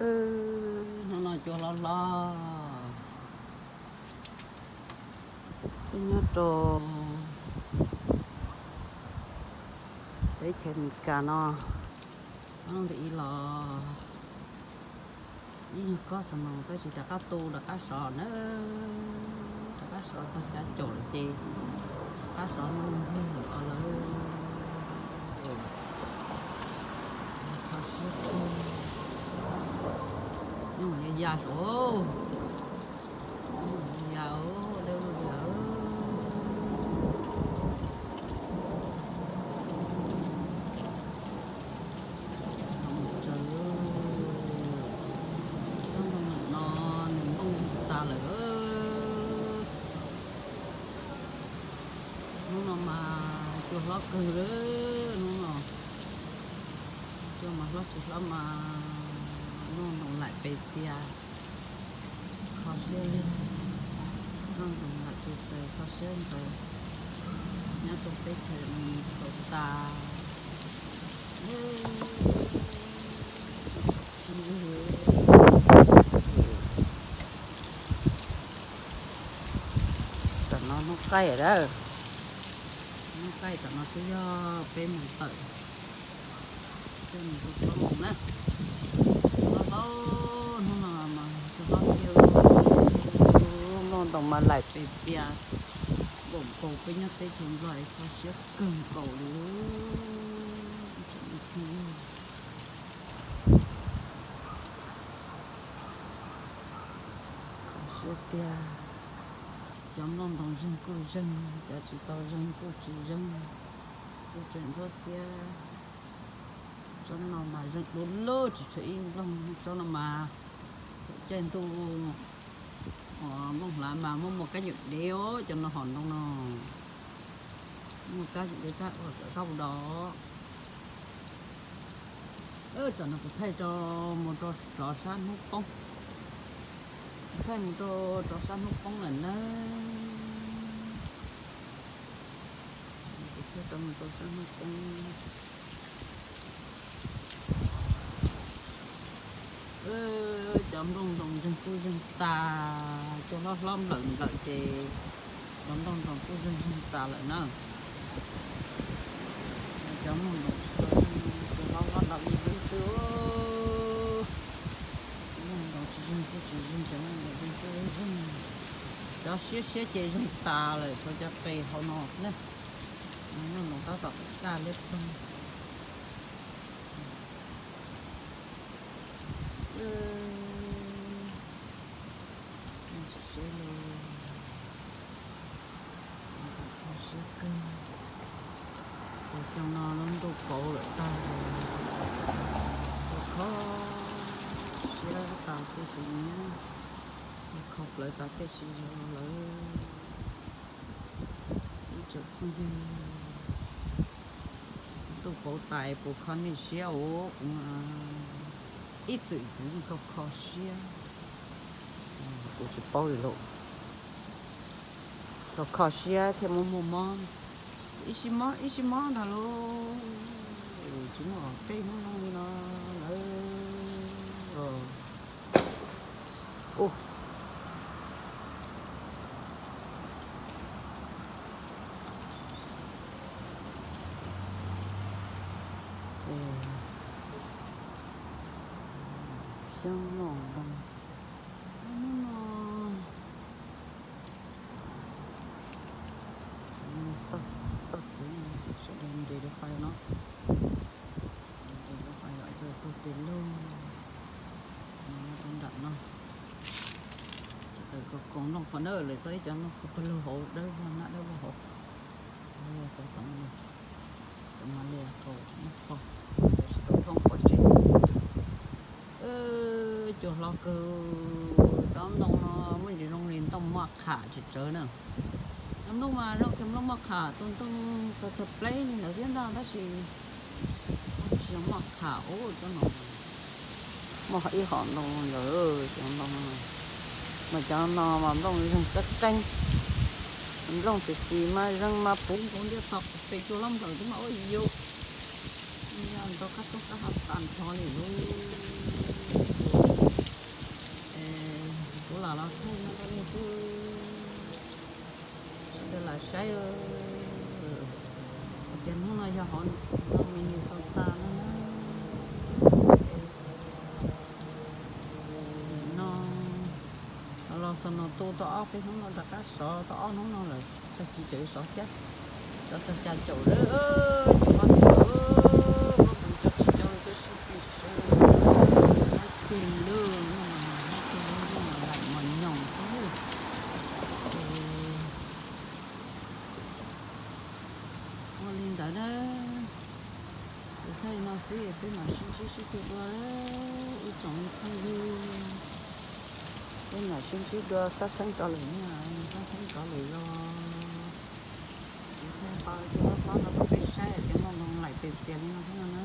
Hnub no cua hlob hlob, peb nyob rau teb chaws Amelikas no, hnub no ntawm ib los ib nyuag kob xav noos tab sis rov qab tu rov qab sov na, rov qab sov txog xya caum lawm ces rov qab sov ntxiag lawm os lawm. Kho siab kawg, nyob mas ya ya saum, nyob mas ya ya, dawb ya. Tsaws, tsob ntoo no nws nplooj tas lawm. Hnub no mas cua hlob kawg li, hnub no cua mas hlob tsis hlob mas nplooj ntoo laim pes txias, kho siab li. Nplooj ntoo laim pes txias kho siab ntxaws, nyob rau teb chaws Minnesota tas. Tam no hnub qaij lawm, hnub qaij tam no twb yog peb moos tawm, peb moos tawm plaub moos na. Hlob hlob, hnub no mas hlob hlob tiag, nplooj ntoo mas laim pes txias npaum nkaus peb nyob teb chaws Nplog es kho siab kawg nkaus li. Kho siab tiag, cov nplooj ntoo zeeg kuj zeeg, cov tsis tau zeeg kuj tsis zeeg, kuj tseem ntsuab xiab. Tsob no mas zeeg dua lug tsis tshuav ib nplooj, tsob no mas thaum caij ntuj nplooj hlav mas muaj muaj kab nyuam dev os, cov no hom ntoo no muaj kab nyuam dev kab ua kab ua dos. Tam no kuv thaij rau mus rau rov sab hnub poob, kuv thaij mus rau rov sab hnub poob lawm na. Kuv thaij rau mus rau sab hnub poob. Cov nplooj ntoo zeeg kuj zeeg tas, cua hlob hlob nplawm nplawm ces cov nplooj ntoo kuj zeeg zeeg tas lawm na. Cov nplooj ntoo tsis tau zeeg, cua hlob hlob nrau ib lub xwb. Cov nplooj ntoo tsis zeeg kuj tsis zeeg, cov nplooj ntoo zeeg kuj zeeg. Cov siab siab ces zeeg tas lawm, tshuav cov qes hauv no xwb na. Nplooj ntoo tab tom kaj liab ploog. Siab kawg, ces xyoo no lub ntuj pauv lawm tag, kho siab tas tib si, kho plawv tas tib si lawm. Ib tsoom phooj ywg, ntuj pauv tas puas kho nej siab os? Kuv ib txwm kuv yeej kho kho siab, kuv tsis paub li lauj. Kho kho siab thiaj muaj muaj mob, ib sij mob ib sij mob ntag lauj. Tsis muaj peb hnub zoo li no lawm. Xyoob noj ntoo, hnub no txoj kev sawv daws nres rau qhov no, nres rau qhov yog cov pawg pes lug no rau nram no. Tawm koom koom nplooj qhov na, lawv txoj ib cov nplooj pawg lug hauv dawb vog, hnab dawb vog hauv, yog cov Somali, Somali kaus nplooj qhov, tsis tau thoob pov tseg. Cua hlob kawg, cov ntoo no muaj ntsis zoo li ntoo moj qham tsis tsawv na. Cov nplooj mas zoo kawg, nplooj moj qham tus ntoo tawg tawg pleb li ntawd thiab ntag, tab sis tsis yog moj qham ub, tsob no muaj ib hom ntoo ntawd, cov ntoo no mas cov no mas nplooj zeeg qeeb qeeb, nplooj tsis xis mas zeeg mas puv nkaus ntiaj teb, pem cua hlob nplawm twb mas ua yus, yog nrog qab roob qab hav tas nrho li lauj. Los thaij no rau nej xwb, sawv daws lam saib. Hais tias hnub no yog hauv no Minnesota no na. No los snow tu tau ob peb hnub no rov qab sov tau ob hnub no lawm, tag kis tseem sov thiab. Sov txog xya caum lawm, cov poj niam, poj niam cov tsis coj lub coj sib tw sawv, tig lub, tig lub laim mos nyoos xwb. Ua li ntawd na, kuv thaij no xwb peb mam sib ntsib sib hu dua, ib tsoom phooj ywg. Peb mam sib ntsib dua, sab theeb rov lawm na, sab theeb rov lawm los kuv thaij qhov cov hlob hlob no rau peb saib hais tias muaj moo laim pes txias li no thiab no na.